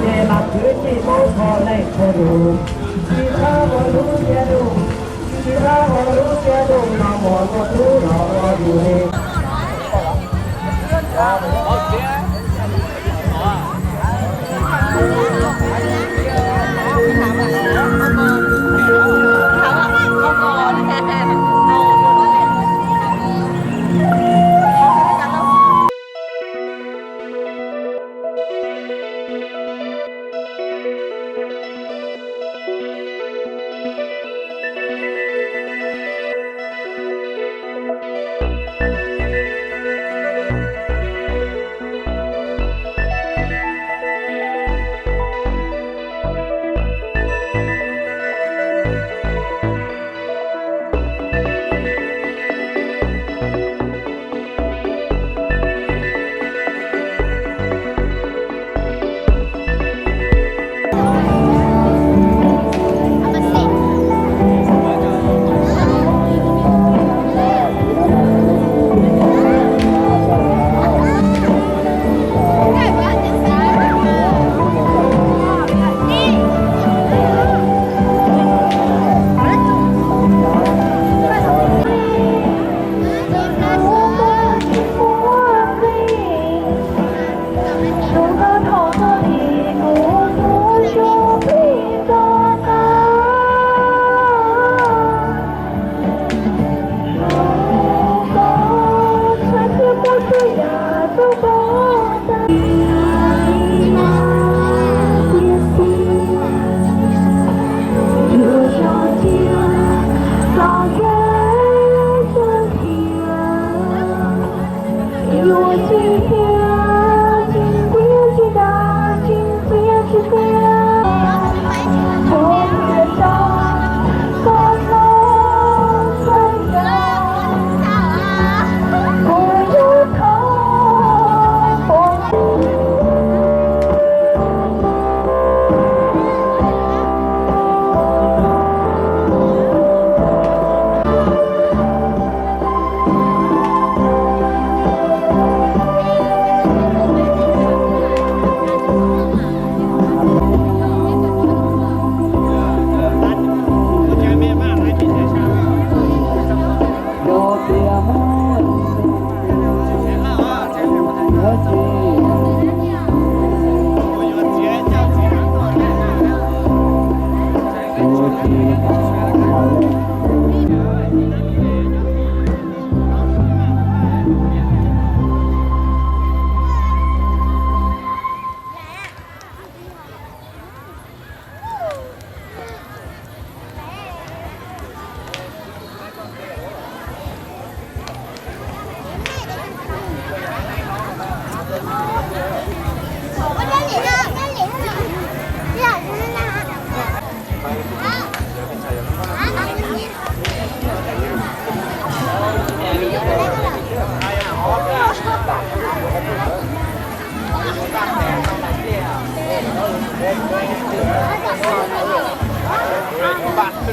ces mas kwv tij Hmoob kho leej kho tus, tsis txhob ua lub siab dub, tsis txhob ua lub siab dub no mus ua tub los ua yus li.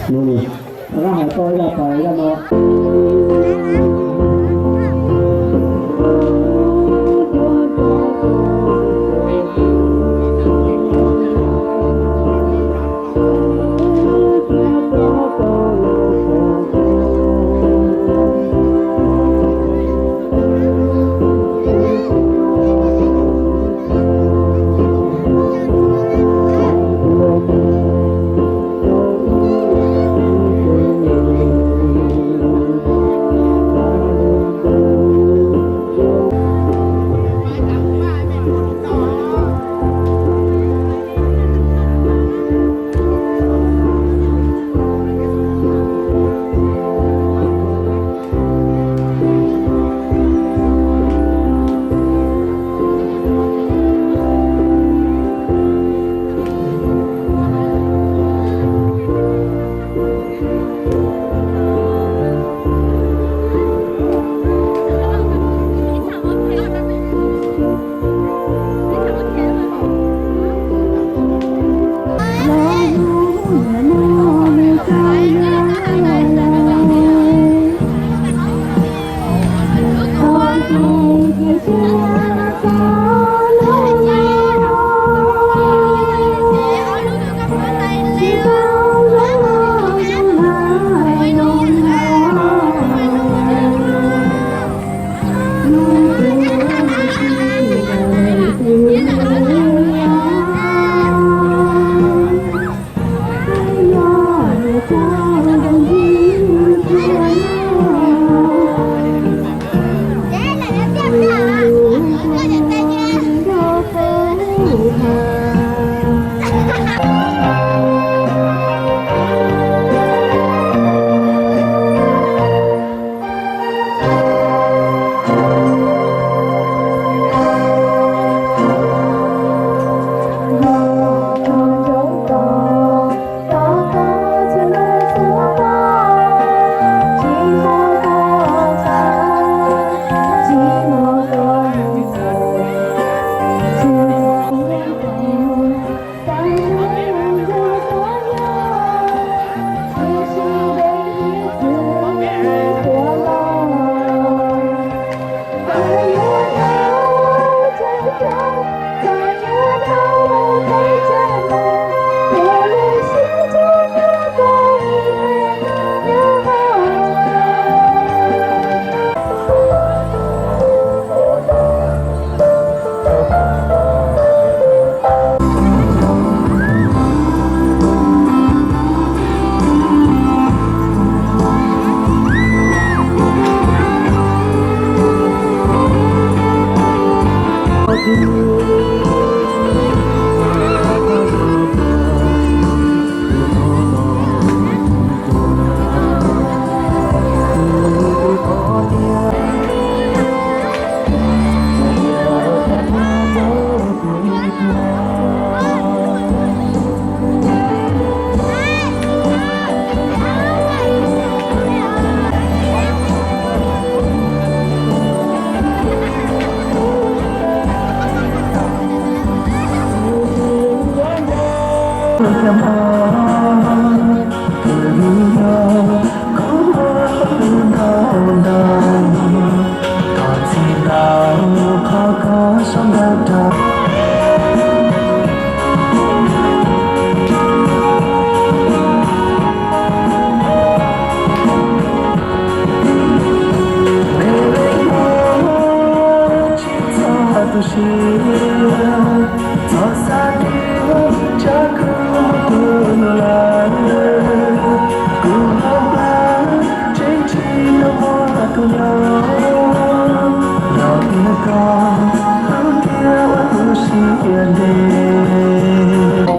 Rov qab hais tau ib zaj pas zaj no.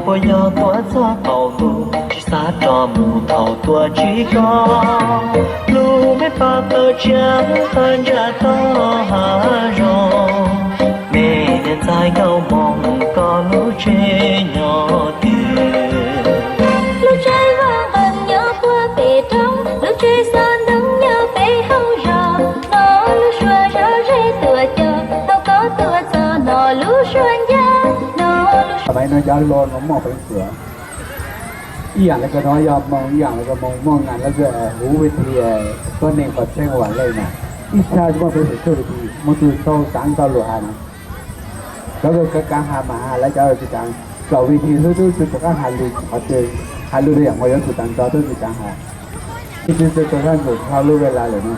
Puas yog tuaj txog tau lub, tsis xav rov mus thaum tuaj tsis koj. Lub me paj tawg tshiab qab ntsa toj hav zoov, me niam ntxhais nkauj hmoob koj lub tsev nyob twg? Lub tsev vaj nqeeg nyob puag pem roob, lub tsev xov ntoo nyob pem hauv zos no. Lub suab zog zeb tuaj cog, thaum koj tuaj txog no lub suab ncaj no. Lub suab Ib yaam le koj nuav yog moo, ib yaam le koj moo muaj nkaaj lawv huv vib thi tuab neeg qhov tseeb ua leej na. Ib txha muaj peb xeem txuj vib thi muaj tug tau taav ntau lug has na. Cov kaav kaav has mas has lawv cov tsi kaav, txaus vib thi hlub tub tsi rov qaab has lug qhov twg, has lug rua yaam nkaus yuav tsi kaav nto tub tsi kaav has. Ib txha tsi rua sab ntsuj txhua lub vej laj lawm na.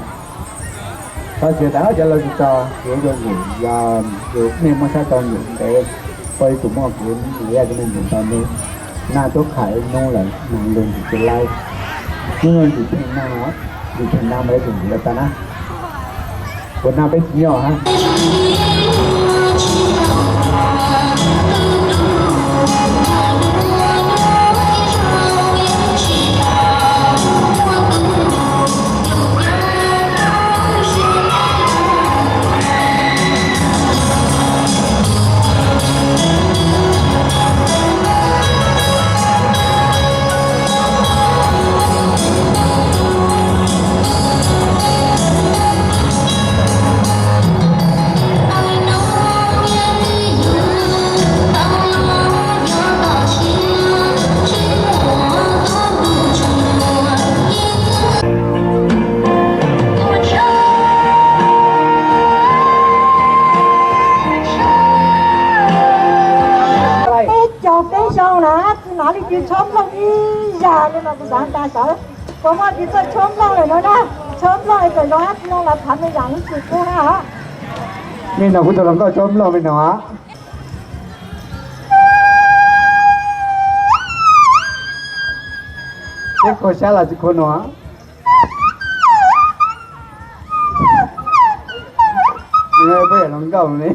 Tau tsi tas cov lug tsi tau, yug tau ntsuj, yog yug mej muaj sab tau ntsuj ntev, koj ib tug muaj kuv yaj tsi mej ntsuj tau nub, naj tub qha ib nub lawm nag lug ntsuj tsi laib. Nub nub ntsuj pheej nag, ntsuj pheej nag mas ib tug ntsuj lawm tas na. Kuv nag peb tsi nyob hab. Peb caug peb xyoo na, tsi nam li tsi tshob nplooj ib zag le no kuv xaav tas sawv puas muaj tsi txawj tshob nplooj lawm no na. Tshob nplooj es txawm zoo dab tsi no los thov mej zaam lub txim pub na. Mej no kuv tau hluas nkauj tshob nplooj mej no. Peb khuv sab los tsi khuv nua. Peb yog hluas nkauj li.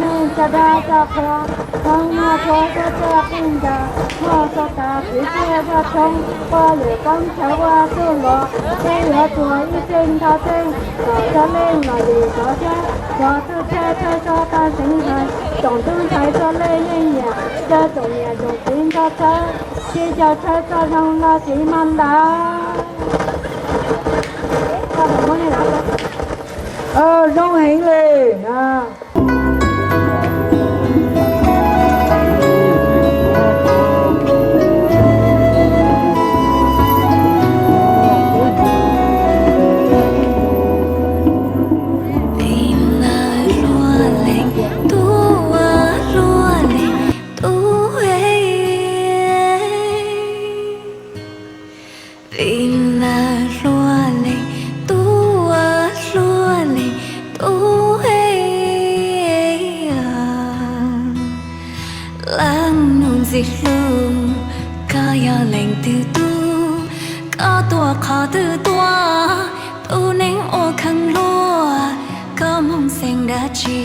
Neeg tsa dab tsa qhua, thoob nyiaj txhua txhua txhua qeej ncaws, muaj txhua tas kwv txhiaj zaj tshoob, poj lwm koob chaw ua txuj lom, peb yuav txuas ib txheej thaj txheej, kom txog leej los lwm tov sab, txog txuj tshawb tshawb txog tag seev hais, tsoom tub ntxhais txog leej yeej nyiam, caw tsoom niam tsoom txiv nrog tshawb, sib caw tshawb txoj zoo no siv mas ntag. Zoo heev li. Vim lawv hlua leej tub, hlua leej tub, vim lawv hlua leej tub, hlua leej tub. Leej nus ntxim hlub, koj yog leej twg tub, koj tuaj qhov twg tuaj, tub neeg ua kheej luaj, koj moog xeem dab tsi,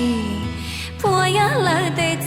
puas yog lawv tes